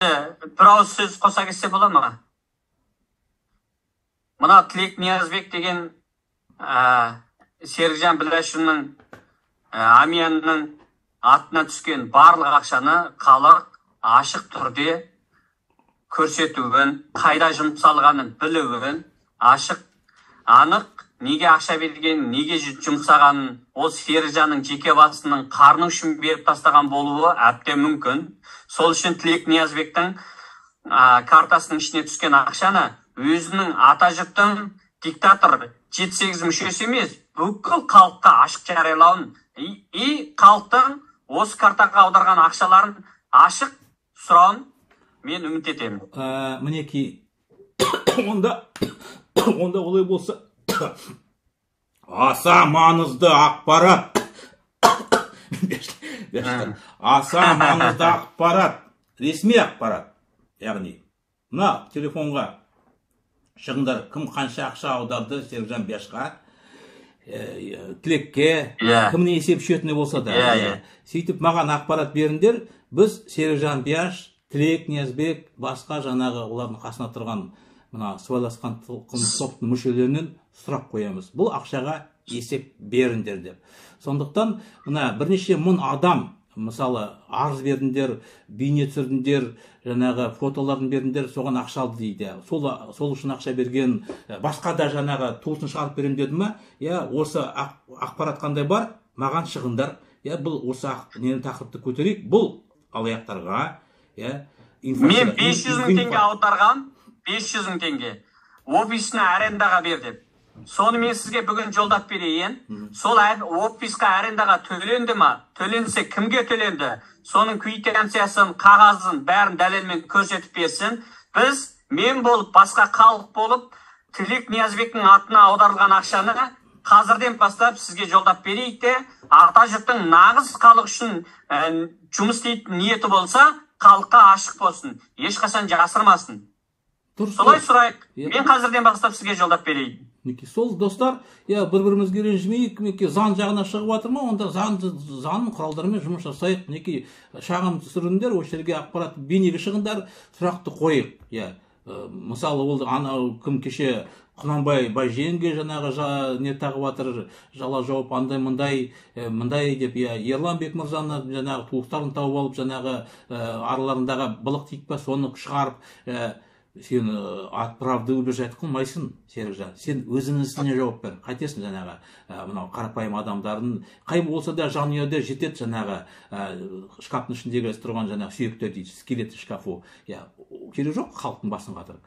Бір ауыз сөз қоса кетсе бола ма? Мына Тілек Ниязбек деген Серікжан Біләшұлының, Амиянның атына түскен барлық ақшаны халық ашық түрде көрсетуін, қайда жұмсалғанын білуін, ашық, анық неге ақша бергенін, неге жұмсағанын, ол Серікжанның жеке басының қарны үшін беріп тастаған болуы әбден мүмкін. Сол үшін Тілек Ниязбектің картасының ішіне түскен ақшаны өзінің ата жұрттың диктатор 7-8 мүшесі емес, бүкіл халыққа ашық жариялауын и халықтың осы картаға аударған ақшаларын ашық сұрауын мен үміт етемін. Мінекей, онда олай болса, аса маңызды ақпарат, аса маңызды ақпарат, ресми ақпарат, яғни мына телефонға шығыңдар, кім қанша ақша аударды Серікжан Бияшқа, Тілекке, кімнің есеп счетіне болса да, сөйтіп маған ақпарат беріңдер. Біз Серікжан Бияш, Тілек Ниязбек, басқа жаңағы олардың қасында тұрған мына сыбайлас қылмыстық топтың мүшелерінен сұрақ қоямыз, бұл ақшаға есеп беріңдер деп. Сондықтан мына бірнеше мың адам, мысалы, арыз бердіңдер, бейне түсірдіңдер, жаңағы фотоларын бердіңдер, соған ақша алды дейді. Сол үшін ақша берген, басқа да жаңағы туысын шығарып беремін деді ма? Иә, осы ақпарат қандай бар, маған шығыңдар. Иә, бұл осы нені, тақырыпты көтерейік, бұл алаяқтарға. Иә. Мен 500 мың теңге аударғам, 500 мың теңге офисіне арендаға бер деп. Соны мен сізге бүгін жолдап берейін. Сол офисқа арендаға төленді ма? Төленсе, кімге төленді? Соның квитанциясын, қағазын, бәрін дәлелмен көрсетіп берсін. Біз, мен болып, басқа халық болып, Тілек Ниязбектің атына аударылған ақшаны қазірден бастап сізге жолдап берейік те, ата жұрттың нағыз халық үшін жұмыс істейтін ниеті болса, халыққа ашық болсын, ешқашан жасырмасын. Дұрыс. Солай сұрайық. Мен қазірден бастап сізге жолдап берейін. Мінекей, сол, достар, иә, бір бірімізге ренжімейік. Мінекей, заң жағына шығып жатыр ма, онда заң құралдарымен жұмыс жасайық. Мінекей, шағым түсіріңдер, осы жерге ақпарат, бейнеге шығыңдар, сұрақты қойық. Иә, мысалы, ол анау кім, кеше Құнанбай Байжиенге жаңағы не тағып жатыр, жала жауып, андай мындай, мындай деп. Иә, Ерлан Бекмырзаны, жаңағы туыстарын тауып алып, жаңағы араларындағы былық тиіп па, соны шығарып. Сен от правды убежать қылмайсың, Серікжан. Сен өзіңнің ісіңе жауап бер. Қайтесің жаңағы мынау қарапайым адамдардың, қай болса да, жанұяда жетеді жаңағы шкафтың ішіндегі тұрған жаңағы сүйектер дейді, скелеты в шкафу. Иә, керек жоқ халықтың басын қатырып.